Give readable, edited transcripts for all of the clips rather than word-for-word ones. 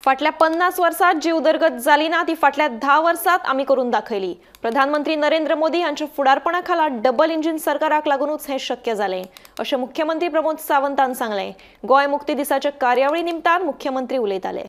फाटल्या 50 वर्सात जी उदरगत जाली ना ती फाटल्या 10 वर्सात आमी करून दाखयली। प्रधानमंत्री नरेंद्र मोदी हांच्या फुडारपणा खाला डबल इंजिन सरकाराक लागूनच हें शक्य जालें अशें मुख्यमंत्री प्रमोद सावंतान सांगलें। गोंय मुक्ती दिसाच्या कार्यावळी निमतान मुख्यमंत्री उलयताले।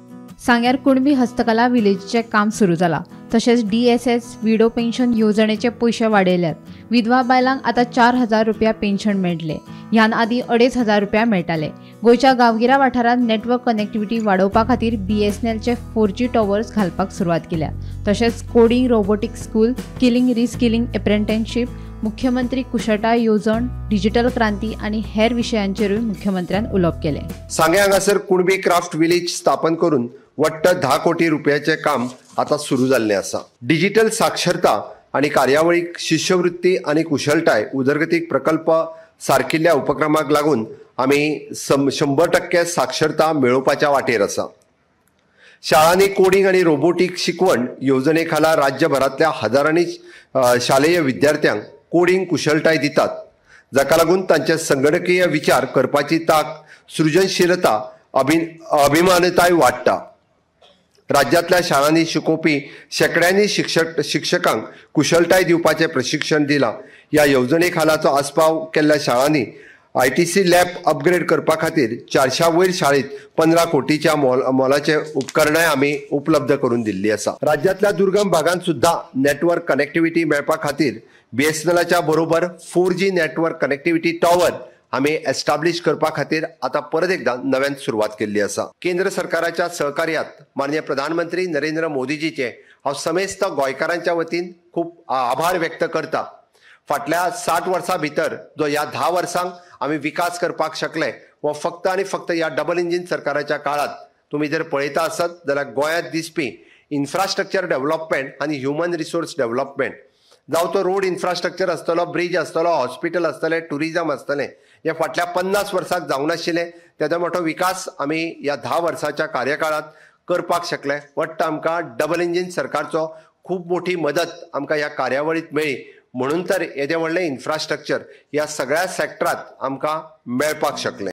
सांग्यार कुणबी हस्तकला विलेजचें काम सुरू जालां। तशेंच DSS widow pension येवजणेचे पयशे वाडयल्यात। विधवा बायलांक आतां 4000 रुपया पेन्शन मेळटले, ह्यान आदीं 2500 रुपया मेळटाले। गोंयच्या गांवगिऱ्या वाठारांत नेटवर्क कनेक्टिविटी वाडोवपा खातीर BSNLचे 4G towers घालपाक सुरवात केल्या। तशेंच coding, robotic school, skilling reskilling apprenticeship, मुख्यमंत्री कुशळटाय येवजण, डिजिटल क्रांती आनी हेर विशयांचेरूय मुख्यमंत्र्यान उलोवप केलें। सांगें हांगासर कुणबी क्राफ्ट विलेज स्थापन करून वट्ट 10 कोटी रुपयाचें काम आतां सुरू जाल्लें आसा। डिजिटल साक्षरता आनी कार्यावळीक शिश्यवृत्ती आनी कुशळटाय उदरगतीक प्रकल्प सारकिल्ल्या उपक्रमाक लागून आमी 100% साक्षरता मेळोवपाच्या वाटेर आसा। शाळांनी कोडिंग आनी रोबोटीक शिकवण येवजणे खाला राज्यभरांतल्या हजारांनी शालेय विद्यार्थ्यांक कोडिंग कुशळटाय दितात, जाका लागून तांचे संगणकीय विचार करपाची तांक, सृजनशीलता, अभिमानताय वाडटा। राज्यांतल्या शाळांनी शिकोवपी शेंकड्यांनी शिक्षकांक कुशळटाय दिवपाचें प्रशिक्षण दिलां। ह्या येवजणे खालाचो आस्पाव केल्ल्या शाळांनी ITC lab upgrade करपा खातीर 400 वयर शाळेंत 15 कोटीच्या मोलाचे उपकरणां आमी उपलब्ध करून दिल्ली आसा। राज्यांतल्या दुर्गम भागांत सुद्दां नेटवर्क कनेक्टिविटी मेळपा खातीर BSNLच्या बरोबर 4G network connectivity tower आमी एस्टाब्लिश करपा खातीर आतां परत एकदां नव्यान सुरवात केल्ली आसा। केंद्र सरकाराच्या सहकार्यात माननीय प्रधानमंत्री नरेंद्र मोदीजीचे हांव समेस्त गोंयकारांच्या वतीन खूब आभार व्यक्त करता। फाटल्या 60 वर्सां भितर जो ह्या 10 वर्सांक आमी विकास करपाक शकले हो फक्त आनी फक्त ह्या डबल इंजीन सरकाराच्या काळांत तुमी जर पळयता आसत जाल्यार गोंयांत दिसपी इन्फ्रास्ट्रक्चर डेव्हलपमेंट आनी ह्युमन रिसोर्स डेव्हलपमेंट, जावं तो रोड इन्फ्रास्ट्रक्चर आसतलो, ब्रिज आसतलो, हॉस्पिटल आसतलें, टुरिजम आसतलें, हे फाटल्या 50 वर्सांक जावंक नाशिल्लें तेजो मोठो विकास आमी ह्या 10 वर्साच्या कार्यकाळांत करपाक शकले। वट्ट आमकां डबल इंजीन सरकारचो खूब मोठी मदत आमकां ह्या कार्यावळींत मेळ्ळी, म्हणून तर येदें व्हडलें इन्फ्रास्ट्रक्चर ह्या सगळ्या सेक्टरांत आमकां मेळपाक शकलें।